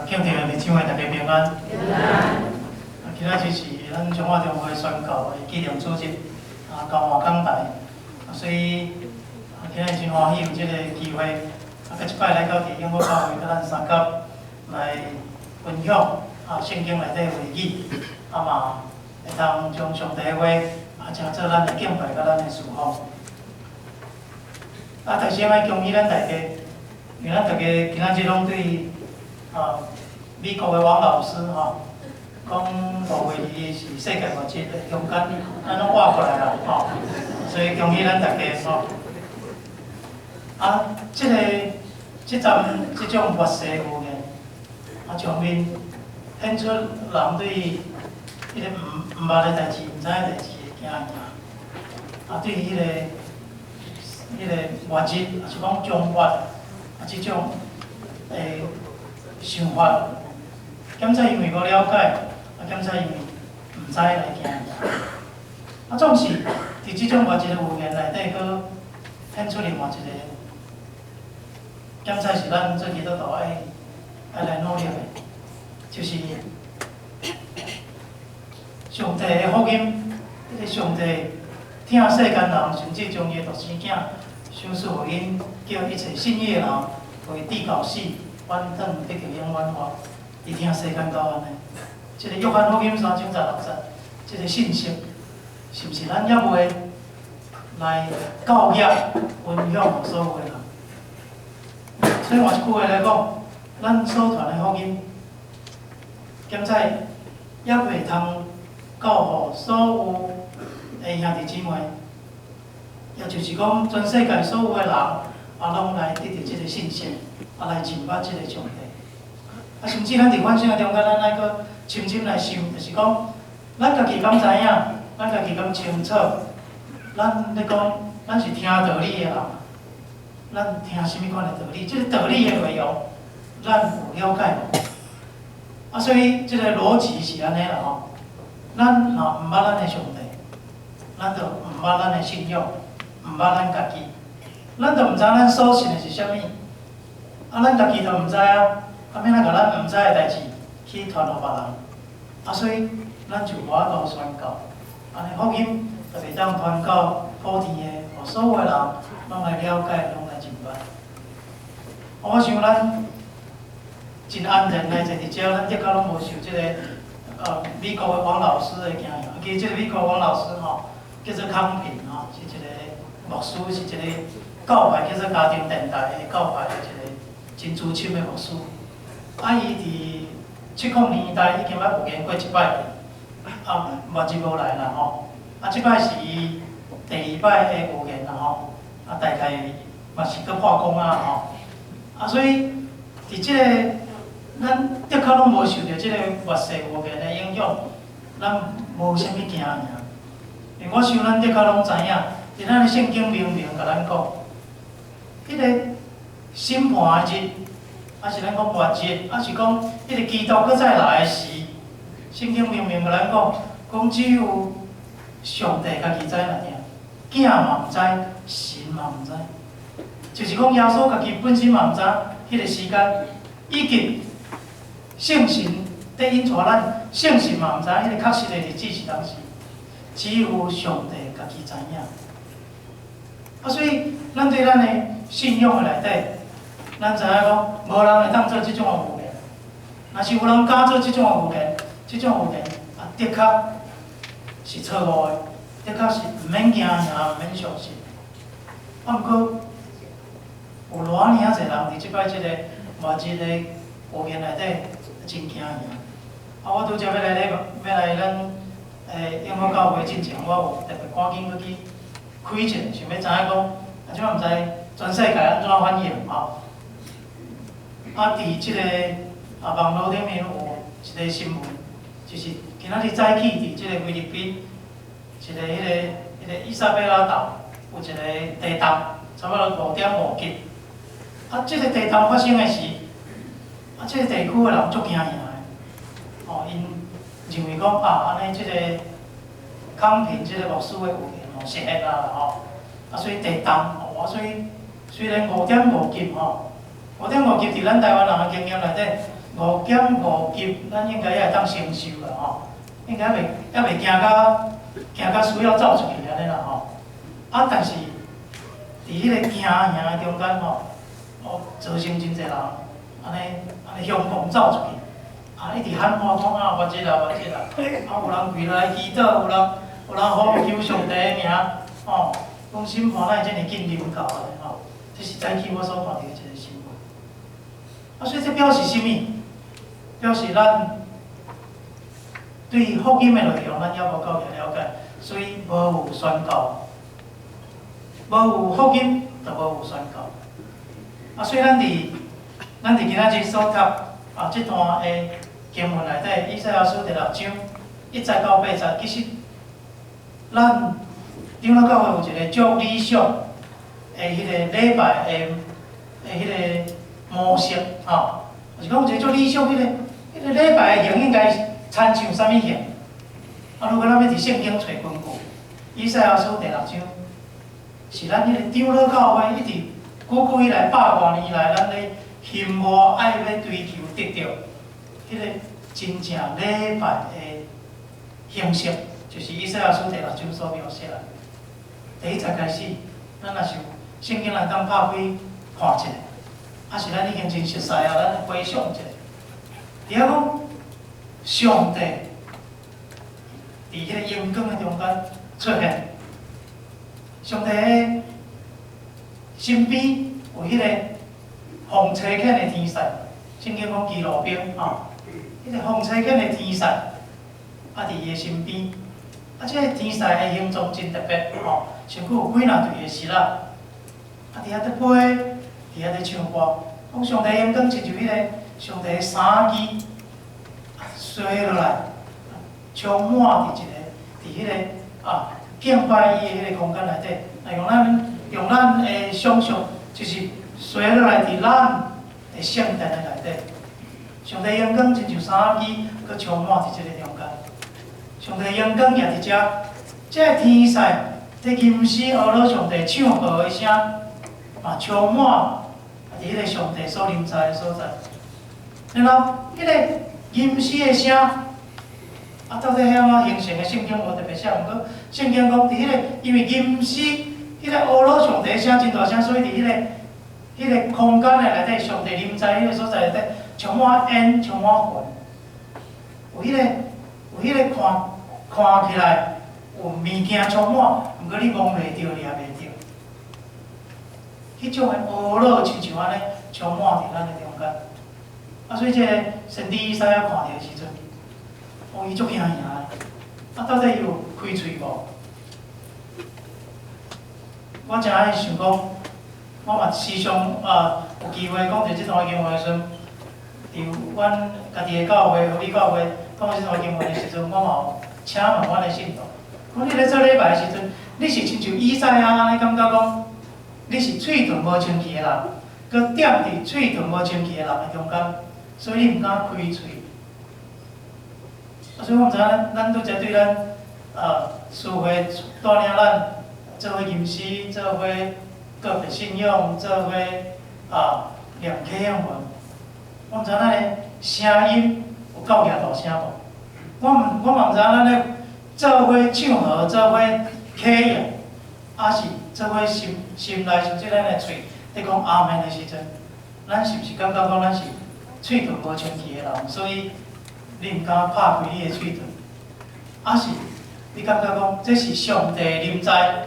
敬天的弟姊妹，大家平安。啊，今仔日是咱中華中會宣教的紀念主日，交換講台，所以今仔日真歡喜有這个機會，閣一擺來到佇永福教會，佮咱相佮來分享聖經內底的話語，嘛會當將上帝的話成做咱的敬拜佮咱的侍奉。頭先愛恭喜咱大家，因為咱大家今仔日攏對美國的王老師吼，講5月2日是世界末日的中間，咱攏活過來啦吼，所以恭喜咱大家吼。這个這陣這種末世預言，上面顯出人對彼个毋捌的代誌、毋知的代誌會驚嚇，對彼个末日，抑是講終末，這種的想法，檢查因為無了解，檢查因為毋知來驚嚇。總是佇這種末日的預言內底，閣顯出另外一个檢查是咱做基督徒愛來努力的，就是上帝的福音，彼个上帝疼世間人，甚至將伊的獨生囝賞賜予𪜶，叫一切信伊的人袂至到死，反轉得著永遠活。伊疼世間到按呢，這个約翰福音3章16節，這个信息是毋是咱猶未來教育分享予所有的人？所以換一句話來講，咱所傳的福音，檢查猶未通教予所有的兄弟姊妹，也就是講，全世界所有的人，攏來得著這个信息，來認捌這个上帝。甚至咱佇反省的中間，咱愛閣深深來想，就是講，咱家己敢知影，咱家己敢清楚，咱咧講，咱是聽道理的人，咱聽啥物款的道理？這个道理的內容，咱有了解無？所以這个邏輯是按呢啦吼。咱若毋捌咱的上帝，咱就毋捌咱的信仰，毋捌咱家己，咱就毋知咱所信的是啥物。咱家己就毋知啊，欲按怎共咱毋知的代誌去傳予別人？所以咱就無法度宣教，按呢福音就袂當傳到普天的，予所有的人攏來了解，攏來認捌。我想咱真安然來坐佇遮，咱的確攏無受這个美國的王老師的驚嚇。其實這个美國王老師吼，叫做康平吼，是一个牧師，是一个教派叫做家庭電台的教派的一个真資深的牧師。伊佇70年代已經捌預言過一擺，末日無來啦吼。這擺是伊第二擺的預言啦吼。大概嘛是閣破功啊吼。所以佇這個咱的確攏無受著這个末世預言的影響，咱無啥物驚爾。因為我想咱的確攏知影，佇咱的聖經明明共咱講，彼个審判的日，抑是咱講末日，抑是講彼个基督閣再來的時，聖經明明共咱講，講只有上帝家己知爾，囝嘛毋知，神嘛毋知，就是講耶穌家己本身嘛毋知彼个時間，以及聖神佇引帶咱，聖神嘛毋知彼个確實的日子是當時，只有上帝家己知影。所以咱對咱的信仰的內底，咱知影講，無人會當做這種的預言。若是有人敢做這種的預言，這種預言的確是錯誤的，的確是毋免驚也毋免相信。毋過有偌爾仔濟人佇這擺這个末日的預言內底真驚嚇。我拄才欲來咧，欲來咱永福教會進前，我有特別趕緊閣去開一下，想欲知影講，這擺毋知全世界按怎反應吼。佇這个網路頂面有一个新聞，就是今仔日早起佇這个菲律賓一个彼个伊莎貝拉島有一個地動，差不多5.5級。這个地動發生的時，這个地區的人足驚嚇的，𪜶認為講按呢這個康平這个牧師的預言吼實現啊吼，所以地動，所以雖然五點五級吼，五點五級佇咱台灣人的經驗內底， 5.5級，咱應該也會當承受啦吼，應該猶未驚到需要走出去按呢啦吼。啊，但是佇彼个驚嚇的中間吼，哦，造成真濟人按呢按呢凶狂走出去，啊，一直喊話講啊，末日啊，末日啊，啊，有人跪來祈禱，有人呼求上帝的名，吼，講審判哪會遮爾緊臨到按呢吼，這是早起我所看著的一個新聞。啊，所以這表示啥物？表示咱對福音的內容，咱猶無夠了解，所以無有宣告，無有福音就無有宣告。啊，所以咱佇今仔日所讀啊，這段的經文內底，以賽亞書第六章一節到八節，其實咱長老教會有一個足理想的彼个禮拜的彼个模式，吼，就是講有一個足理想彼個彼個禮拜的形應該親像啥物形？啊，如果咱欲佇聖經揣根據，以賽亞書第六章是咱彼個長老教會一直久久以來百外年來，咱咧心慕愛欲追求得著彼個真正禮拜的形式，就是以賽亞書第六章所描寫的。第一節開始，咱若是有聖經來當拍開看一下，抑是咱已經真熟似啊，咱回想一下。佇遐講，上帝佇彼个榮光的中間出現，上帝的身邊有彼個奉差遣的天使，聖經講基路伯吼，彼個奉差遣的天使，啊，佇伊的身邊，啊，這个天使的形狀真特別吼，身軀有幾若對的翅仔，啊，佇遐佇飛，佇遐佇唱歌，講上帝榮光親像彼個上帝的衫衣，垂落來，充滿佇一個佇彼個啊敬拜伊的彼個空間內底，來用咱的想象，就是垂落來佇咱的聖殿的內底。上帝榮光親像衫衣，閣充滿佇這个中間。上帝榮光也佇遮，這个天使佇吟詩呵咾上帝唱和的聲，嘛充滿佇彼个上帝所臨在的所在。然後，彼个吟詩的聲，啊，到底欲按怎形成的？聖經無特別寫，毋過聖經講佇彼個，因為吟詩，彼個呵咾上帝的聲真大聲，所以佇彼個空間的內底，上帝臨在彼個所在內底，充滿煙，充滿雲，有彼個看看起來有物件充滿，毋過你摸袂著，掠袂著。彼種的呵咾親像按呢，充滿佇咱的中間。啊，所以這個先知以賽亞看著的時陣，哦，伊足驚嚇的。啊，到底伊有開喙無？我誠愛想講，我嘛時常啊有機會講著這段經文的時陣，佇阮家己的教會、和美教會講這段經文的時陣，我嘛有請問阮的信徒，講你咧做禮拜的時陣，你是親像以賽亞按呢感覺講，你是喙唇無清氣的人，閣踮佇喙唇無清氣的人的中間，所以你毋敢開喙。啊，所以我毋知影咱拄才對咱司會帶領咱做伙吟詩，做伙告別信仰，做伙啊念啟應文。我毋知咱的聲音有夠額大聲無？我嘛毋知影咱咧做伙唱和，做伙啟應，抑是做伙心心內甚至咱的喙佇講阿門的時陣，咱是毋是感覺講咱是喙唇無清氣的人，所以你毋敢拍開你的喙唇？抑是你感覺講這是上帝臨在，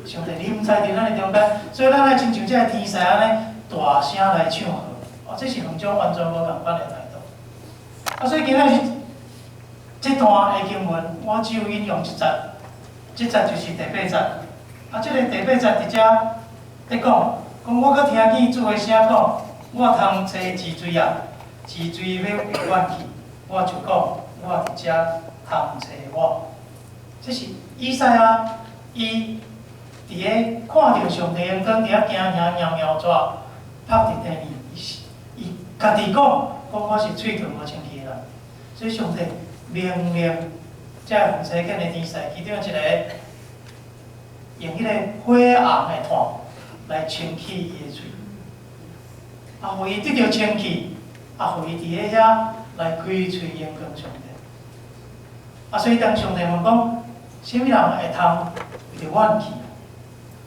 上帝臨在佇咱的中間，所以咱愛親像這个天使按呢大聲來唱和，哦，這是兩種完全無仝款的態度。啊，所以今仔日這段的經文，我只有引用一節，這節就是第八節。啊，這個第八節佇遮佇講，講我閣聽見主的聲講，我通揣膣脣啊，膣脣欲永遠去，我就講，我佇遮通揣我。這是以賽亞伊佇咧看著上帝榮光佇遐驚嚇搖搖逝，趴佇地面，伊家己講，講我是喙唇無清氣的人，所以上帝命令這个奉差遣的天使，其中一个用彼个火紅的炭來清氣伊的喙，啊，予伊得著清氣，啊，予伊佇咧遐來開喙榮光上帝。啊，所以當上帝問講，啥物人會通為著阮去？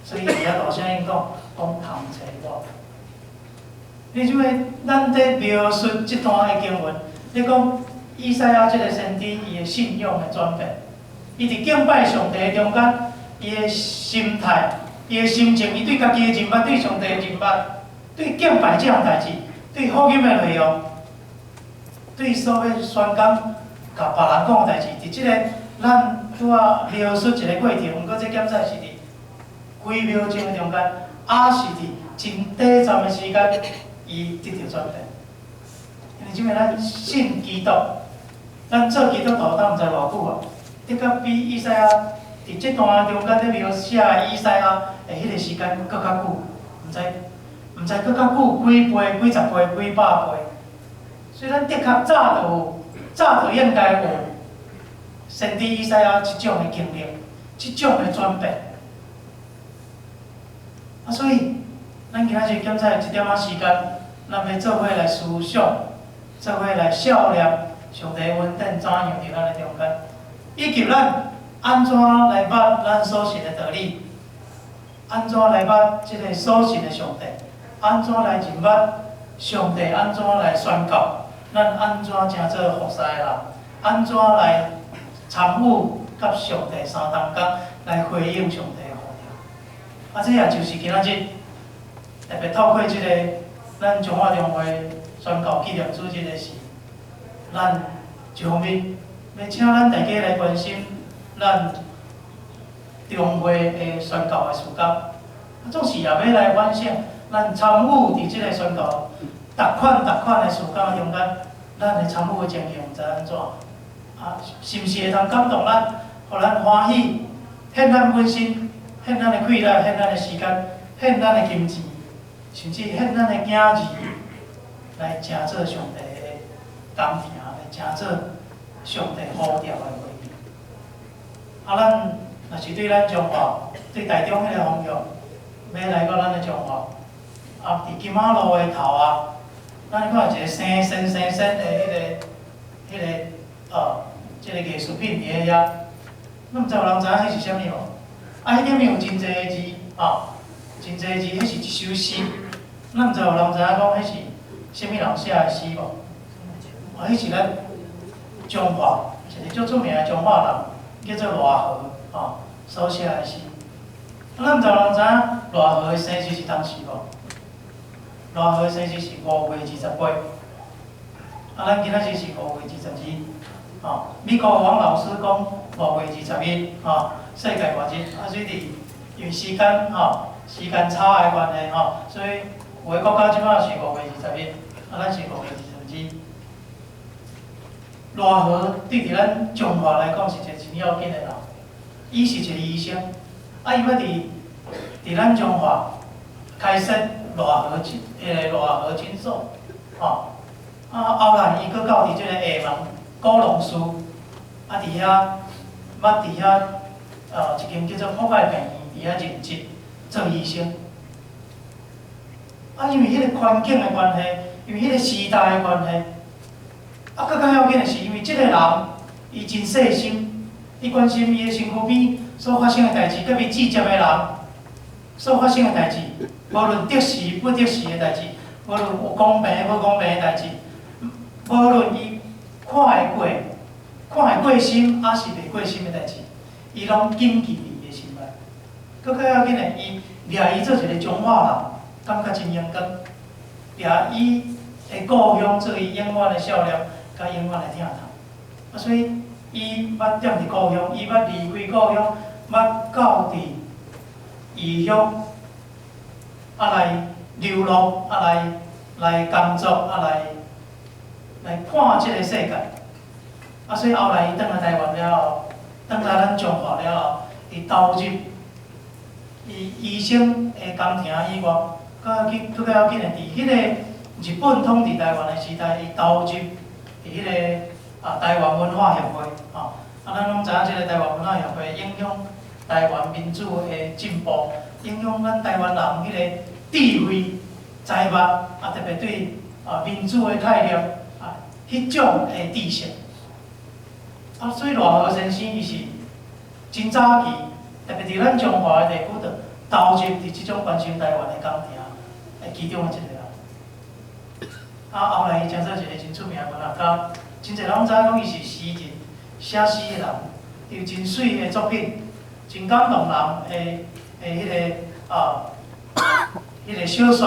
所以伊佇遐大聲講，講通揣我。你這個咱佇描述這段的經文，你講以賽亞這个先知伊的信仰的轉變，伊佇敬拜上帝的中間，伊的心態、伊的心情，伊對家己的認捌，對上帝的認捌，對敬拜這項代誌，對福音的內容，對所欲宣講、共別人講的代誌，佇這个咱拄仔描述一个過程，毋過這檢在是佇幾秒鐘的中間，抑是佇真短暫的時間，伊得著轉變。因為這個咱信基督，咱做基督徒，咱毋知偌久啊，的確比以賽亞佇這段中間咧描寫的以賽亞的彼个時間閣較久，毋知閣較久幾倍、幾十倍、幾百倍。所以咱的確早就有，早就應該有先知以賽亞這種的經歷，這種的轉變。啊，所以咱今仔日檢查一點仔時間，咱欲做伙來思想，做伙來數念上帝恩典怎樣佇咱的中間，以及咱按怎來捌咱所信的道理，按怎來捌這个所信的上帝，按怎來認捌上帝，按怎來宣告，咱按怎成做服侍的人，按怎來參與佮上帝相同工，來回應上帝的呼召。啊，這也就是今仔日特別透過這个咱彰化中會宣教紀念主日的時，咱一方面欲請咱大家來關心咱中會的宣教的事工，啊，總是也欲來反省咱參與佇這个宣教逐款逐款的事工中間，咱的參與的情形毋知按怎，啊，是毋是會通感動咱，予咱歡喜，獻咱本身，獻咱的氣力，獻咱的時間，獻咱的金錢，甚至獻咱的囝兒，來成做上帝的工程，來成做上帝呼召的回應。啊，咱若是對咱彰化，對台中彼个方向，欲來到咱的彰化，啊，佇金馬路的頭啊，咱看一个生鮮生鮮的彼个，這个藝術品佇咧遐，咱毋知有人知影彼是啥物無？啊，彼頂面有真濟个字，吼，真濟字，彼是一首詩。咱毋知有人知影講彼是啥物人寫的詩無？啊，彼是咱彰化一個足出名的彰化人，叫做賴和，吼，所寫的詩。啊，咱毋知有人知影賴和的生日是當時無？賴和的生日是5月28，啊，咱今仔日是5月22，吼。美國王老師講5月21，吼，世界末日，啊，所以佇因為時間吼，時間差的關係吼，所以有的國家這擺是5月21，啊，咱是5月22。賴和對佇咱彰化來講是一個真要緊的人，伊是一個醫生，啊，伊捌佇咱彰化開設賴和診，彼个賴和診所，吼，啊，後來伊閣到佇這个廈門古龍寺，啊，佇遐捌佇遐，一間叫做博愛病院，佇遐任職做醫生。啊，因為彼个環境的關係，因為彼个時代的關係，啊，閣較要緊的是，因為這个人伊真細心，伊關心伊的身軀邊所發生的代誌，佮伊接觸的人所發生的代誌，無論得時不得時的代誌，無論有公平無公平的代誌，無論伊看會過、看會過心，抑是袂過心的代誌，伊攏謹記佇伊的心內。閣較要緊的，伊掠伊做一個彰化人，感覺真榮光，掠伊的故鄉做伊永遠的數念，佮永遠的疼痛。啊，所以伊捌踮佇故鄉，伊捌離開故鄉，捌到佇異鄉，啊來流浪，啊來工作，啊來看這个世界。啊，所以後來伊轉來台灣了後，轉來咱彰化了後，伊投入伊醫生的工程以外，閣緊閣較要緊的，佇彼個日本統治台灣的時代，伊投入佇彼个台灣文化協會，吼，啊，咱攏知影這个台灣文化協會影響台灣民主的進步，影響咱台灣人彼个智慧、才學，啊，特別對民主的概念啊，彼種的知識。啊，所以賴和先生伊是真早期，特別佇咱彰化的地區，就投入佇這種關心台灣的工程的其中的一個人。啊，後來伊成做一個真出名的文學家，真濟人攏知影講伊是詩人、寫詩的人，伊有真媠的作品，真感動人的彼個小說。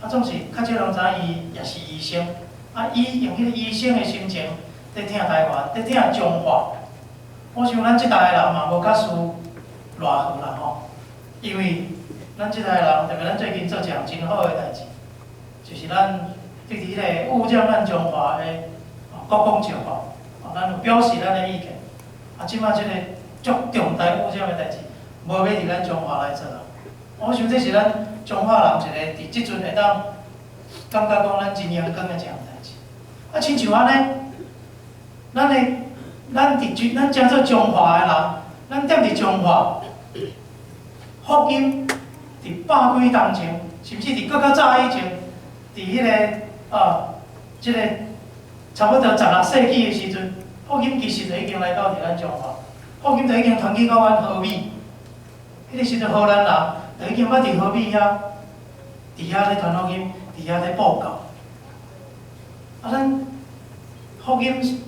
啊，總是較少人知影伊也是醫生。啊，伊用彼個醫生的心情佇疼台灣，佇疼彰化。我想咱這代的人嘛無較輸賴和啦吼，因為咱這代的人，特別咱最近做一項真好的代誌，就是咱對佇彼個污染咱彰化的國光石化，咱有表示咱的意見。啊，這擺這個足重大污染的代誌，無欲佇咱彰化來做啊。我想這是咱彰化人一個佇這陣會當感覺講咱真榮光的一項代誌。啊，親像按呢，咱成做彰化的人，咱踮佇彰化，福音佇百幾冬前，甚至佇閣較早以前，佇彼個啊，這個差不多16世紀的時陣，福音其實就已經來到佇咱彰化，福音就已經傳去到阮和美。彼個時陣荷蘭人就已經捌佇和美遐，佇遐咧傳福音，佇遐咧布教。啊，咱福音